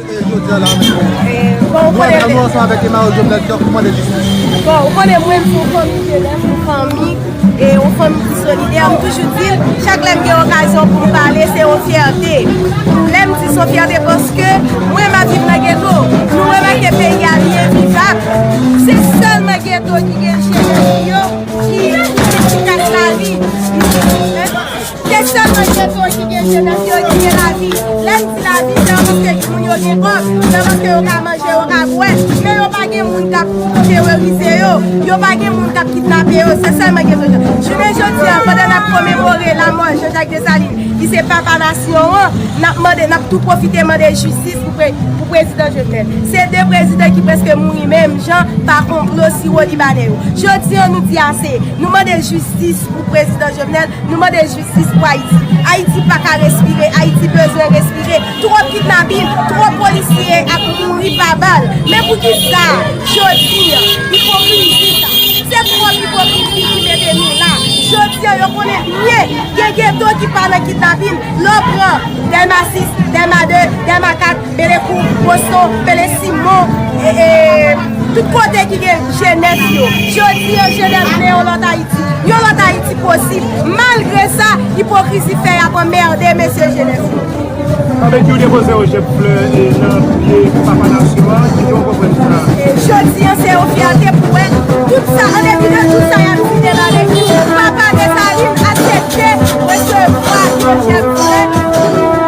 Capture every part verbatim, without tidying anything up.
E jodi a la menm, nou ansanm avèk Emmaüs Jovenel ki ap mande jistis. Bon, ou konnen mwen, m se yon fanmi jenès, yon fanmi, e yon fanmi ki solidè. M toujou di l, chak lè m gen okazyon pou m pale, se yon fyète. Lè m di se yon fyète paske mwen, m ap viv nan geto. Nou remake peyi a, li envivab. Se sèlman geto ki gen jenès yo ki, ki kase lavi. Se sèlman geto ki gen jenès yo ki gen lavi. Lè m di lavi, se pa paske moun yo gen kòb, se paske yo ka manje, yo ka bwè, men yo pa gen moun k ap terorize yo, yo pa gen moun k ap kidnape yo, se sèlman geto yo. Jounen jodi a, pandan n ap komemore lanmò Jean Jacques Dessalines, ki se papa nasyon an, n ap mande, n ap tou pwofite mande jistis pou pre-, pou prezidan Jovenel. Se de prezidan ki prèske mouri menm jan pa konplo siwolibanè yo. Jodi a, nou di ase. Nou mande jistis pou prezidan Jovenel. Nou mande jistis pou Ayiti. Ayiti pa ka respire. Ayiti bezwen respire. Twòp kidnapin, twòp polisye ap mouri pa bal. Men poukisa jodi a, ipokrizi sa? Se twòp ipokrizi ki mete nou la. Jodi a, yo konnen byen gen geto ki pa nan kidnapin. Lè w pran Dèlma sis, Dèlma de, Dèlma kat, Belekou, Boston, Bele Simon, e, e, tout kote ki gen jenès yo. Jodi a, jenès vle yon lòt Ayiti. Yon lòt Ayiti posib. Malgre sa, ipokrizi fè y ap anmède mesye jenès yo. Babekyou depoze yon jèb flè e nan pye papa nasyon an, ki jan w konprann sa? E jodi a, se yon fyète pou wè tout sa, an depi de tout sa y ap site Babekyou, papa Desalin aksepte resevwa yon jèb flè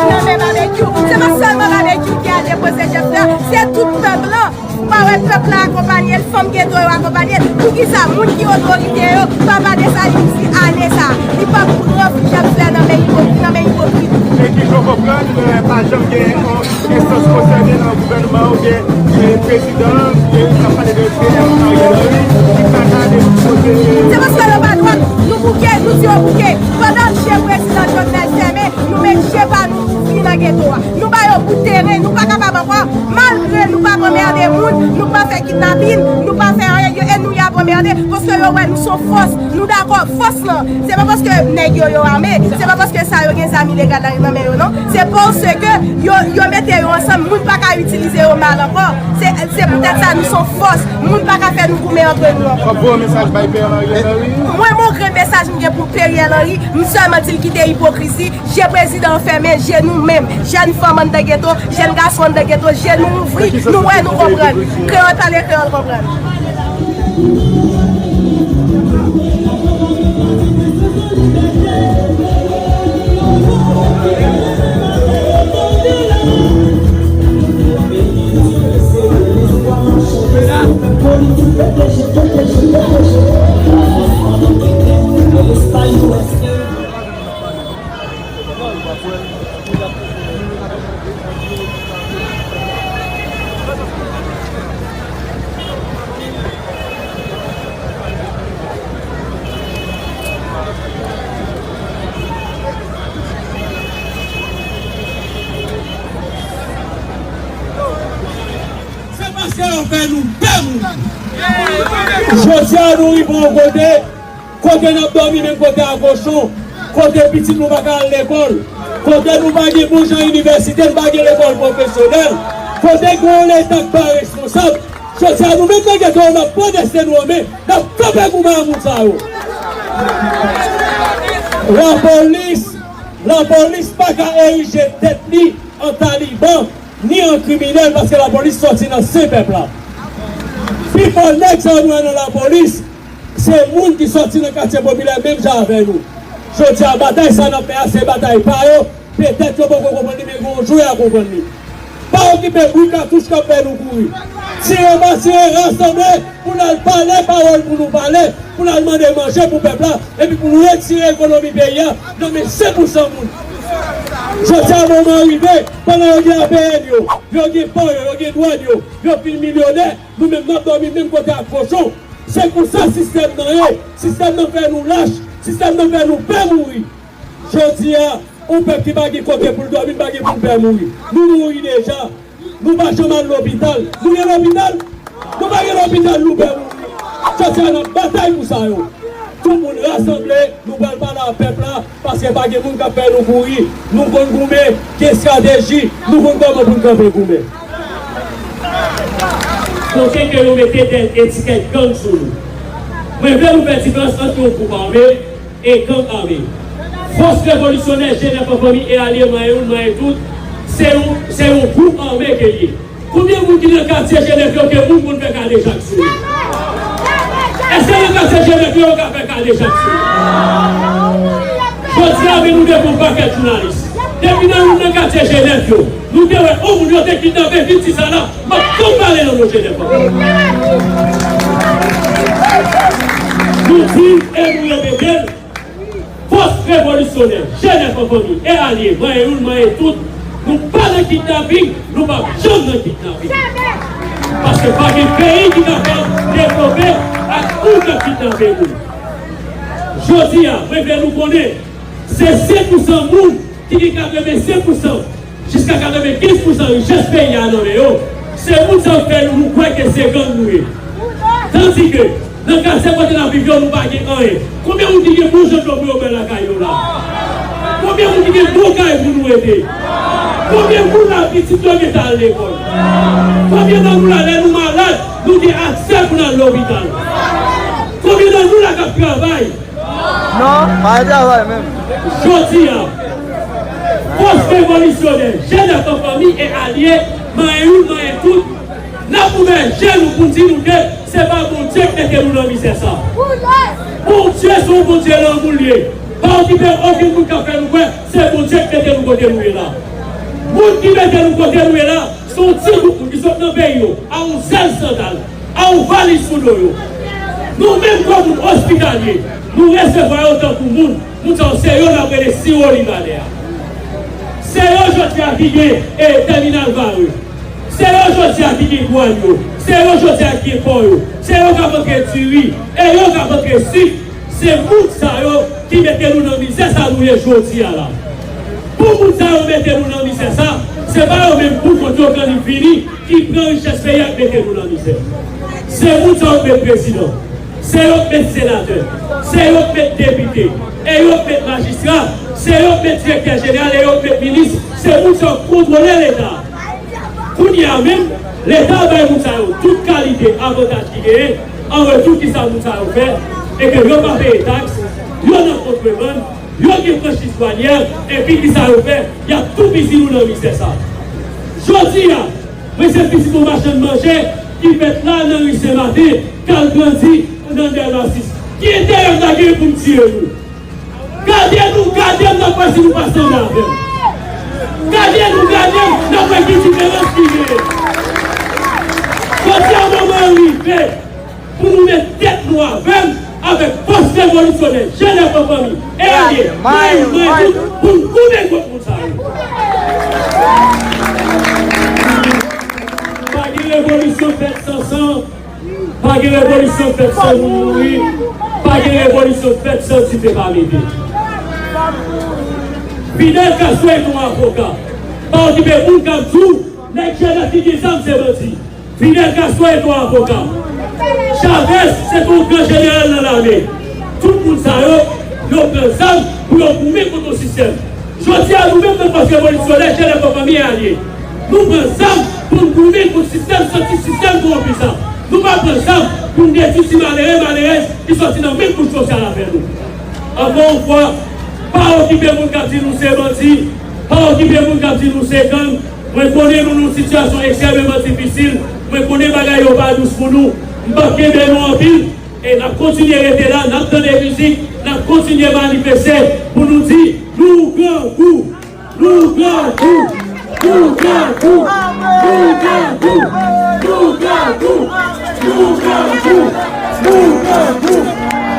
nan men Babekyou. Se pa sèlman Babekyou ki al depoze jèb flè, se tout pèp lan. Ou pa wè pèp la akonpanye l, fanm geto yo akonpanye l. Poukisa moun ki otorite yo, papa Desalin di ane sa, li p ap pran jèb flè nan men ipokrit, nan men ipokrit? E ki jan w konprann, e, pa janm gen yon enstans konsène nan gouvènman oubyen, e, prezidan, e, n ap pale de, de Ariel Henry, ki pa ka depoze. Se paske yo pa dwat, nou bouke, nou di yo bouke. Pandan je prezidan Jovenel fèmen, nou met je pa nou ouvri nan geto a. Nou ba yo bout teren, nou pa kapab ankò. Malgre nou p ap anmède moun, nou pa fè kidnapin, nou pa fè anyen, yo, e nou y ap anmède, paske yo wè nou se yon fòs, nou dakò, fòs lan, se pa paske nèg yo, yo ame, se pa paske sa yo gen zam ilegal la nan men yo, non. Se paske yo, yo mete yo ansanm, moun pa ka itilize yo mal ankò. Se, se poutèt sa nou se yon fòs, moun pa ka fè nou goumen antre nou ankò. W ap voye yon mesaj bay P M Ariel Henry? Mwen, m gon grenn mesaj m gen pou P M Ariel Henry, m sèlman di l kite ipokrizi, je prezidan an fèmen, je nou menm, jèn fanm anndan geto, jèn gason anndan geto, je nou ouvri, nou wè, nou konprann. Kreyòl pale, kreyòl konprann. Se paske yo fè nou pè mouri. Jodi a, nou rive yon kote, kote n ap dòmi menm kote a kochon, kote pitit nou pa ka al lekòl, kote nou pa gen bon jan inivèsite, nou pa gen lekòl pwofesyonèl, kote gen yon Leta k pa responsab. Jodi a, nou menm nan geto yo, n ap pran desten nou an men, n ap kanpe goumen ak moun sa yo. Lapolis, lapolis pa ka erije tèt li an taliban, ni an kriminèl, paske lapolis sòti nan sen pèp la. Pifò nèg sa yo nou wè nan lapolis, se moun ki sòti nan katye popilè menm jan avè nou. Jodi a, batay sa n ap fè a, se batay pa yo. Petèt yo poko konprann li, men gon jou y a konprann li. Pa okipe bri katouch k ap fè nou kouri. Tire pa tire, rasanble pou n al pale pawòl pou nou pale, pou n al mande manje pou pèp la, epi pou nou retire ekonomi peyi a nan men senk pou san moun. Jodi a, moman an rive, pandan yo gen A P N yo, yo gen pò yo, yo gen dwàn yo, yo fin milyonè, nou menm n ap dòmi menm kote ak kochon. Se konsa sistèm nan ye. Sistèm nan fè nou lach. Sistèm nan fè nou pè mouri. Jodi a, yon pèp ki pa gen kote pou l dòmi, li pa gen pou l pè mouri. Nou mouri deja. Nou pa janm al lopital. Nou gen lopital? Nou pa gen lopital, nou pè mouri. Jodi a, n ap batay pou sa yo. Tout moun rasanble, nou pral pale ak pèp la, paske pa gen moun k ap fè nou kouri. Nou konn goumen, gen estrateji, nou konn kòman pou n kanpe goumen. Kote ke yo mete dèyè etikèt gang sou nou. Mwen vle nou fè diferans ant yon gwoup ame e gang ame. Fòs Revolisyonè Jenèf an Fanmi e alye Manyen Youn Manyen Tout, se yon, se yon gwoup ame ke l ye. Konbyen moun ki nan katye Jenèf yo ke moun konn fè kadejak sou yo? Èske nan katye Jenèf yo yo ka fè kadejak sou yo? Jodi a, men nou devan yon pakèt jounalis. Depi nan youn nan katye Jenèf yo, nou te wè yon moun yo te kidnape, vin di sa la, m ap tou pale nan non Jenèf an. Nou di e nou repete l, fòs revolisyonè, Jenèf an Fanmi e alye, Manyen Youn Manyen Tout, nou pa nan kidnaping, nou p ap janm nan kidnaping. Paske pa gen peyi ki kapab devlope ak moun k ap kidnape moun. Jodi a, mwen vle nou konnen, se senk pousan moun ki gen katrevensenk pousan jiska katrevenkenz pousan richès peyi a nan men yo, se moun sa yo k fè nou kwè ke se gang nou ye. Tandike, nan katye kote n ap viv yo, nou pa gen anyen. Konbyen moun ki gen bon jan dlo pou yo bwè lakay yo la? Konbyen moun ki gen bon kay pou nou rete? Konbyen moun la pitit yo gentan al lekòl? Konbyen nan nou la, lè nou malad, nou gen aksè pou n al lopital? Konbyen nan nou la k ap travay? Non, pa travay menm. Jodi a, fòs revolisyonè, Jenèf an Fanmi e alye, Manyen Youn Manyen Tout, n ap ouvè je nou pou n di nou ke se pa Bondye k mete nou nan mizè sa. Bondye se yon Bondye lanmou l ye. Pa okipe okenn moun k ap fè nou kwè se Bondye k mete nou kote nou ye la. Moun ki mete nou kote nou ye la, se yon ti gwoup moun ki sot nan peyi yo, a yon zèl sandal, a yon valiz sou do yo. Nou menm kòm moun ospitalye, nou resevwa yo tankou moun. Moun sa yo, se yo n ap rele siwo Libanè a. Se yo jodi a ki gen, e, tèminal Varreux. Se yo jodi a ki gen dwàn yo. Se yo jodi a ki gen pò yo. Se yo k ap antre diri. E yo k ap antre sik. Se moun sa yo ki mete nou nan mizè sa nou ye jodi a la. Pou moun sa yo mete nou nan mizè sa, se pa yo menm pou kont yo k annik vini, ki pran richès peyi a k mete nou nan mizè. Se moun sa yo k met prezidan, se yo k met senatè, se yo k met depite, e yo k met majistra, se yo k met direktè jeneral, e yo k met minis, se moun sa yo k kontwole Leta. Kounye a menm, Leta bay moun sa yo tout kalite avantaj ki genyen, an retou kisa moun sa yo fè, e ke yo pa peye taks, yo nan kontrebann, yo gen franchiz dwanyè, epi kisa yo fè, y ap toupizi nou nan mizè sa. Jodi a, mwen se pitit yon machann manje ki fèt la nan ri Senmaten, k al grandi nan Dèlma sis. Ki enterè m ta genyen pou m tiye nou? Gade nou, gade m, n ap wè si nou pa sanble avè m. Gade nou, gade m, n ap wè ki diferans ki genyen. Jodi a, moman an rive pou nou met tèt nou avè m, avèk fòs revolisyonè, Jenèf an Fanmi e alye, Manyen Youn Manyen Tout, pou n goumen kont moun sa yo. Pa gen revolisyon fèt san san. Pa gen revolisyon fèt san moun mouri. Pa gen revolisyon fèt san dife pa mete. Fidel Castro se yon avoka. Pa okipe moun k ap di w nèg Jenèf ki gen zam se bandi. Fidel Castro se yon avoka. Chavez se yon gran jeneral nan lame. Tout moun sa yo, yo pran zam pou yo goumen kont yon sistèm. Jodi a, nou menm nan fòs revolisyonè, Jenèf an Fanmi e alye, nou pran zam pou n goumen kont sistèm santi, sistèm kowonpi sa. Nou pa pran zam pou n detwi ti malere, malerèz ki sòti nan menm kouch sosyal avè nou. Ankò yon fwa, pa okipe moun k ap di nou se bandi, pa okipe moun k ap di nou se gang. Mwen konnen nou nan yon sitiyasyon ekstrèmeman difisil, mwen konnen bagay yo pa dous pou nou, m p ap kenbe nou anpil. E n ap kontinye rete la, n ap tande mizik, n ap kontinye manifeste pou nou di nou grangou, nou grangou, nou grangou, nou grangou, nou grangou, nou grangou, nou grangou,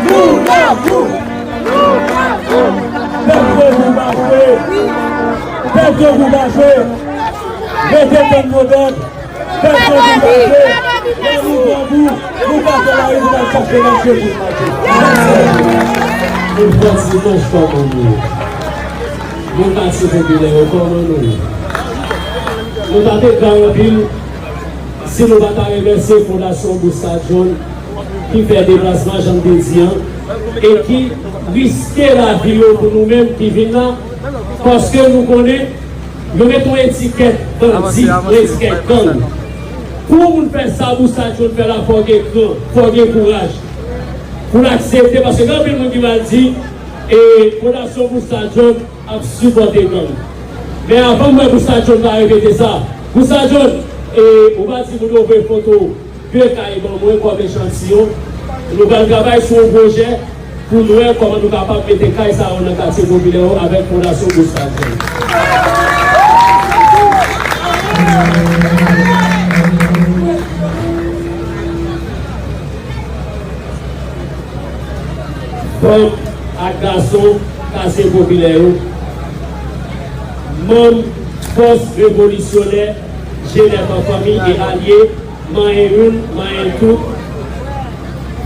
nou grangou, nou grangou. Pèp grangou pa jwe, pèp grangou pa jwe, rete tann modòd. Pèp grangou pa jwe, lè nou grangou, nou pa fè lari pou n al chache manje pou n manje. Nou pran dimanch kòman nou ye? Nou katye popilè yo kòman nou ye? Nou ta te gra anpil si nou pa ta remèsye Fondasyon Bousta John ki fè deplasman, jan m te di an, e ki riske lavi yo pou nou menm ki vin la, paske nou konnen yo met yon etikèt bandi, yon etikèt gang. Pou moun fè sa Busta John fè la, fò w gen kran, fò w gen kouraj pou l aksepte, paske gen anpil moun ki pral di, e, Fondasyon Busta John ap sipòte gang. Men avan m wè Busta John pa repete sa. Busta John, e, ou pa di moun yo voye foto de kay ban mwen kòm echantiyon. Nou pral travay sou yon pwojè pou n wè kòman nou kapab mete kay sa yo nan katye popilè yo avèk Fondasyon Busta John. Fanm ak gason katye popilè yo, manm fòs revolisyonè Jenèf an fanmi e alye, manyen youn, manyen tout,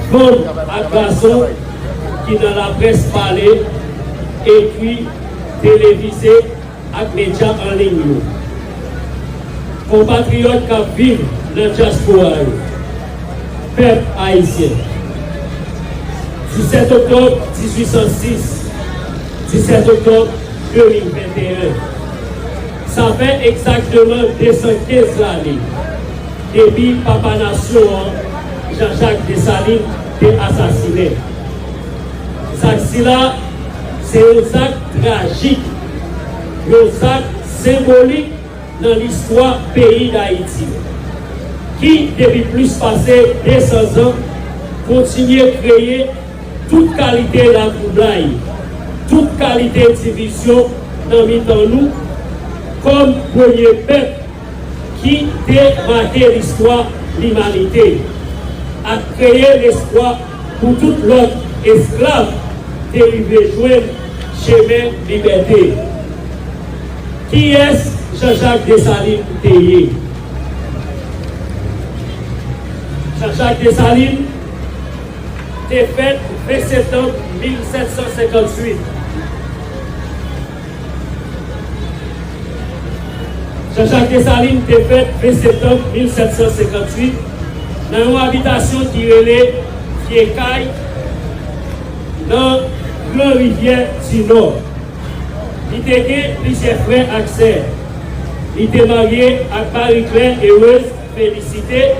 fanm ak gason ki nan laprès pale, ekri, televize ak medya an liy yo. Konpatriyòt k ap viv nan dyaspora yo, pèp ayisyen, disèt oktòb dizuit san sis, disèt oktòb de mil venteyen. Sa fè egzakteman de san kenz lane depi papa nasyon an, Jean-Jacques Dessalines, te asasinen. Zak sila se yon zak trajik, yon zak senbolik nan listwa peyi Dayiti, ki, depi plis pase de san zan, kontinye kreye tout kalite latwoublay, tout kalite divizyon nan mitan nou, kòm premye pèp ki te make listwa limanite, ak kreye lespwa pou tout lòt esklav te rive jwenn chemen libète. Kiyès Jean-Jacques Dessalines te ye? Jean-Jacques Dessalines te fèt ven septanm mil sèt san senkantuit. Jean-Jacques Dessalines te fèt ven septanm mil sèt san senkantuit nan yon abitasyon ki rele Vye Kay, nan Gran Rivyè di Nò. Li te gen plizyè frè ak sè. Li te marye ak Marie Claire Heureuse Félicité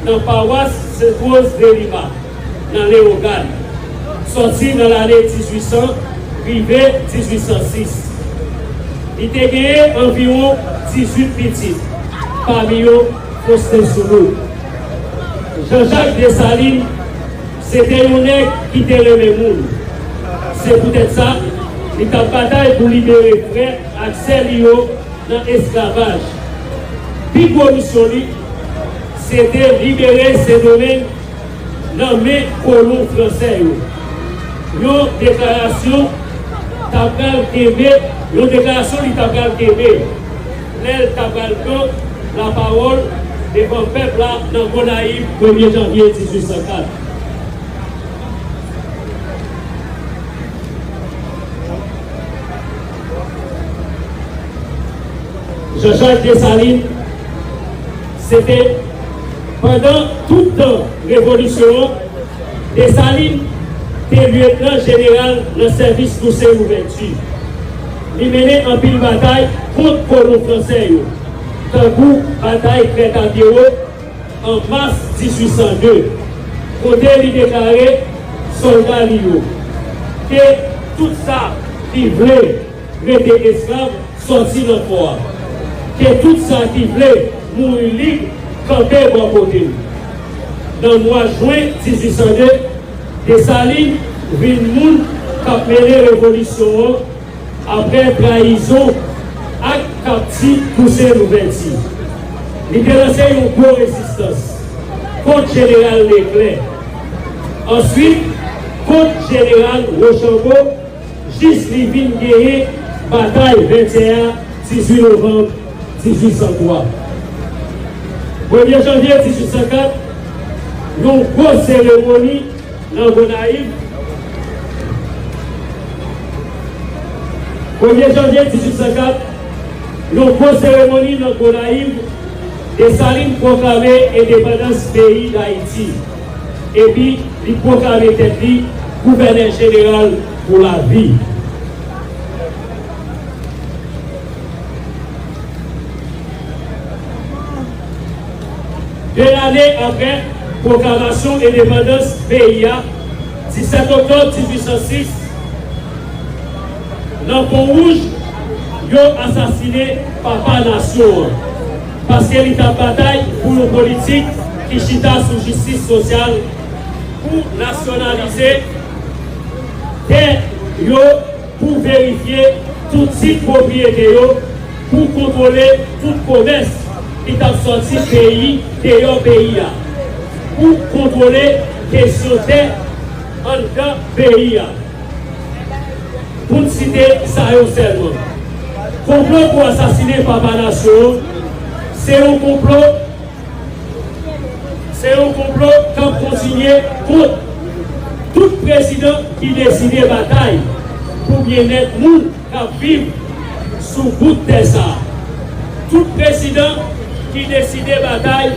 nan pawas Sent Woz de Lima, nan Leyogàn, sòti nan lane dizuit san rive dizuit san sis. Li te genyen anviwon dizuit pitit, pami yo Faustin Soulouque. Jean-Jacques Dessalines se te yon nèg ki te renmen moun. Se poutèt sa, li t ap batay pou libere frè ak sè li yo nan esklavaj. Pi gwo misyon li, se te libere Sendomeng nan men kolon fransè yo. Yon deklarasyon t ap pral kenbe, yon deklarasyon li t ap pral kenbe lè l t ap pral pran lapawòl devan pèp la nan Gonayiv premye janvye dizuit san kat. Jean-Jacques Dessalines, se te pandan tout tan revolisyon an, Dessalines te lyetnan jeneral nan sèvis Tousen Louvèti. Li mennen anpil batay kont kolon fransè yo, tankou batay Krèt a Pyewo an mas dizuit san de, kote li deklare sòlda li yo ke tout sa ki vle rete esklav sòti nan fò a, ke tout sa ki vle mouri lib kanpe bò kote l. Nan mwa jen dizuit san de, Desalin vin moun k ap mennen revolisyon an apre trayizon ak kapti Tousen Louvèti. Li te lanse yon gwo rezistans kont Jeneral Leklè, answit kont Jeneral Wochanbo, jis li vin genyen batay Vètyè a dizuit novanm dizuit san twa. Premye janvye dizuit san kat, yon gwo seremoni nan Gonayiv. Premye janvye dizuit san kat, yon gwo seremoni nan Gonayiv, Desalin pwoklame endepandans peyi Dayiti, epi li pwoklame tèt li gouvènè jeneral pou lavi. De lane apre pwoklamasyon endepandans peyi a, disèt oktòb dizuit san sis, nan Pon Wouj, yo asasinen papa nasyon an, paske li t ap batay pou yon politik ki chita sou jistis sosyal, pou nasyonalize tè yo, pou verifye tout tit pwopriyete yo, pou kontwole tout komès ki t ap sòti peyi deyò peyi a, pou kontwole kesyon tè anndan peyi a. Pou n site sa yo sèlman. Konplo pou asasinen papa nasyon an, se yon konplo Se yon konplo k ap kontinye kont tout prezidan ki deside batay pou byennèt moun k ap viv sou bout tè sa a. Tout prezidan ki deside batay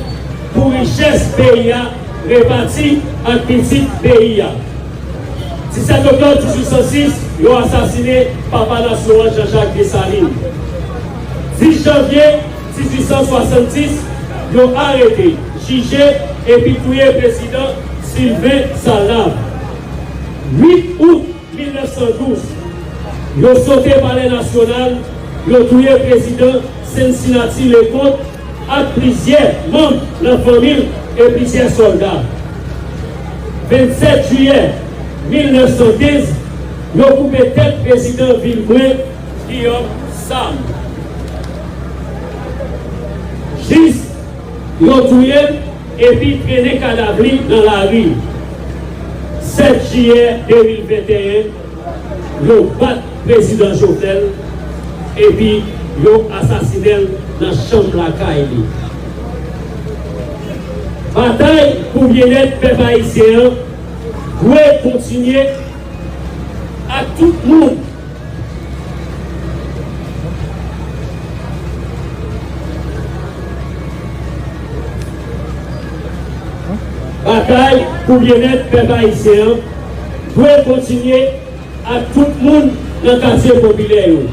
pou richès peyi a repati ak pitit peyi a. Disèt oktòb dizuit san sis, yo asasinen papa nasyon an, Jean Jacques Dessalines. Dis janvye dizuit san swasanndis, yo arete, jije epi touye prezidan Sylvain Salav. Uit out mil nèf san douz, yo sote Palè Nasyonal, yo touye prezidan Cincinnati Leconte ak plizyè manm nan fanmi l e plizyè sòlda. Vennsèt jiyè mil nèf san kenz, yo koupe tèt prezidan Vilbrun Guillaume Sam. Jis yo touye l epi trennen kadav li nan lari. Sèt jiyè de mil venteyen, yo bat prezidan Jovenel epi yo asasinen l nan chanm lakay li. Batay pou byennèt pèp ayisyen an dwe kontinye ak tout moun. Batay pou byennèt pèp ayisyen an dwe kontinye ak tout moun nan katye popilè yo,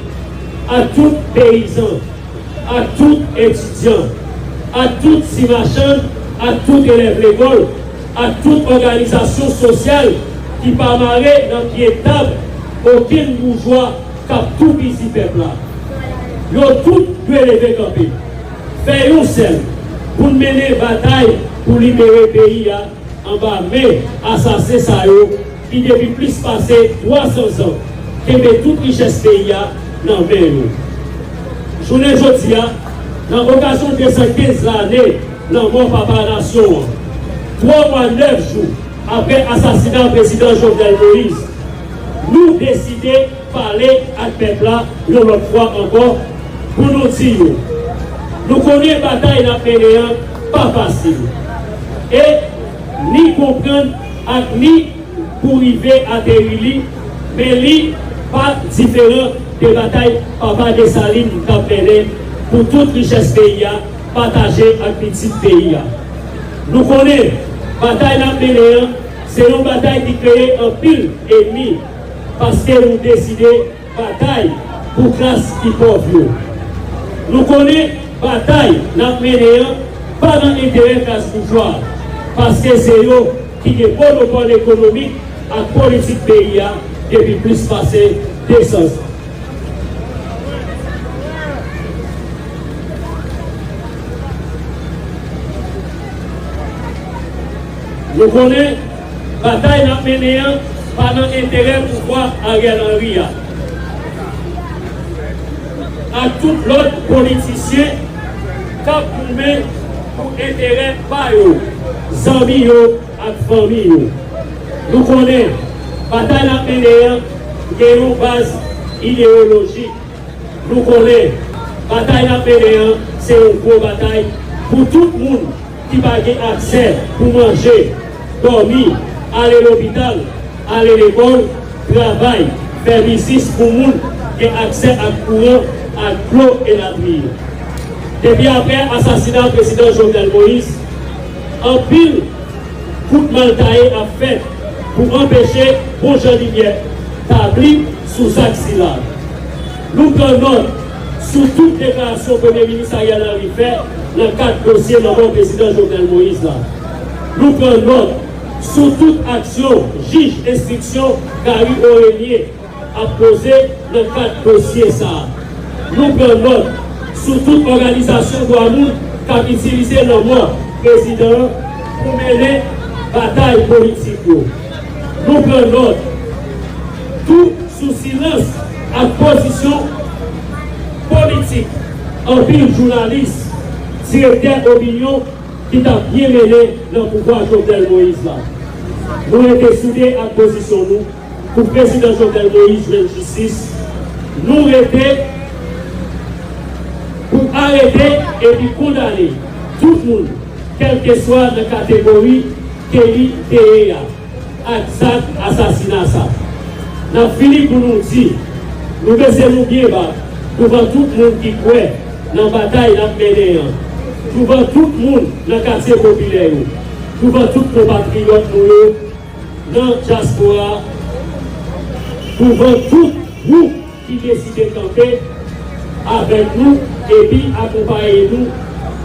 ak tout peyizan, ak tout etidyan, ak tout ti machann, ak tout elèv lekòl, ak tout òganizasyon sosyal ki pa mare nan pye tab okenn boujwa k ap toupizi pèp la. Yo tout dwe leve kanpe, fè yon sèl, pou n mennen batay pou libere peyi a anba men asasen sa yo ki depi plis pase twa san zan kenbe tout richès peyi a nan men yo. Jounen jodi a, nan okazyon de san kenz lane lanmò papa nasyon an, twa mwa nèf jou apre asasina prezidan Jovenel Moïse, nou deside pale ak pèp la yon lòt fwa ankò pou nou di yo, nou konnen batay n ap mennen an pa fasil. E ni konprann ak ni pou rive ateri li, men li pa diferan de batay papa Desalin t ap mennen pou tout richès peyi a pataje ak pitit peyi a. Nou konnen batay n ap mennen an se yon batay ki kreye anpil enmi, paske nou deside batay pou klas ki pòv yo. Nou konnen batay n ap mennen an pa nan enterè klas boujwa, paske se yo ki gen monopòl ekonomik ak politik peyi a depi plis pase de san zan. Nou konnen batay n ap mennen an pa nan enterè pouvwa Ariel Henry a ak tout lòt politisyen k ap goumen pou enterè pa yo, zanmi yo ak fanmi yo. Nou konnen batay n ap mennen an gen yon baz ideyolojik. Nou konnen batay n ap mennen an se yon gwo batay pou tout moun ki pa gen aksè pou manje, dòmi, ale lopital, ale lekòl, travay, fè biznis pou moun gen aksè ak kouran, ak dlo elatriye. Depi apre asasina prezidan Jovenel Moïse, anpil kout mal taye ap fèt pou anpeche bon jan limyè tabli sou zak sila. Nou pran nòt sou tout deklarasyon Premye Minis Ariel Henry fè nan kad dosye lanmò Prezidan Jovenel Moïse la. Nou pran nòt sou tout aksyon jij enstriksyon Gary Orenie ap poze nan kad dosye sa a. Nou pran nòt sou tout òganizasyon dwa moun k ap itilize lanmò prezidan an pou mennen batay politik yo. Nou pran nòt tou sou silans ak pozisyon politik anpil jounalis, direktè opinyon ki t ap byen mennen nan pouvwa Jovenel Moïse la. Nou rete soude ak pozisyon nou pou Prezidan Jovenel Moïse jwenn jistis. Nou rete pou arete epi kondane tout moun, kèlkeswa nan kategori ke li te ye a, ak zak asasina sa. N ap fini pou nou di, nou bese nou byen ba douvan tout moun ki kwè nan batay n ap mennen an, douvan tout moun nan katye popilè yo, douvan tout konpatriyòt nou yo nan dyaspora, douvan tout gwoup ki deside kanpe avèk nou epi akonpaye nou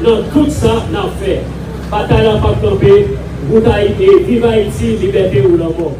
nan tout sa n ap fè. Batay la p ap kanpe. Wout Ayiti, viv Ayiti, libète ou lanmò.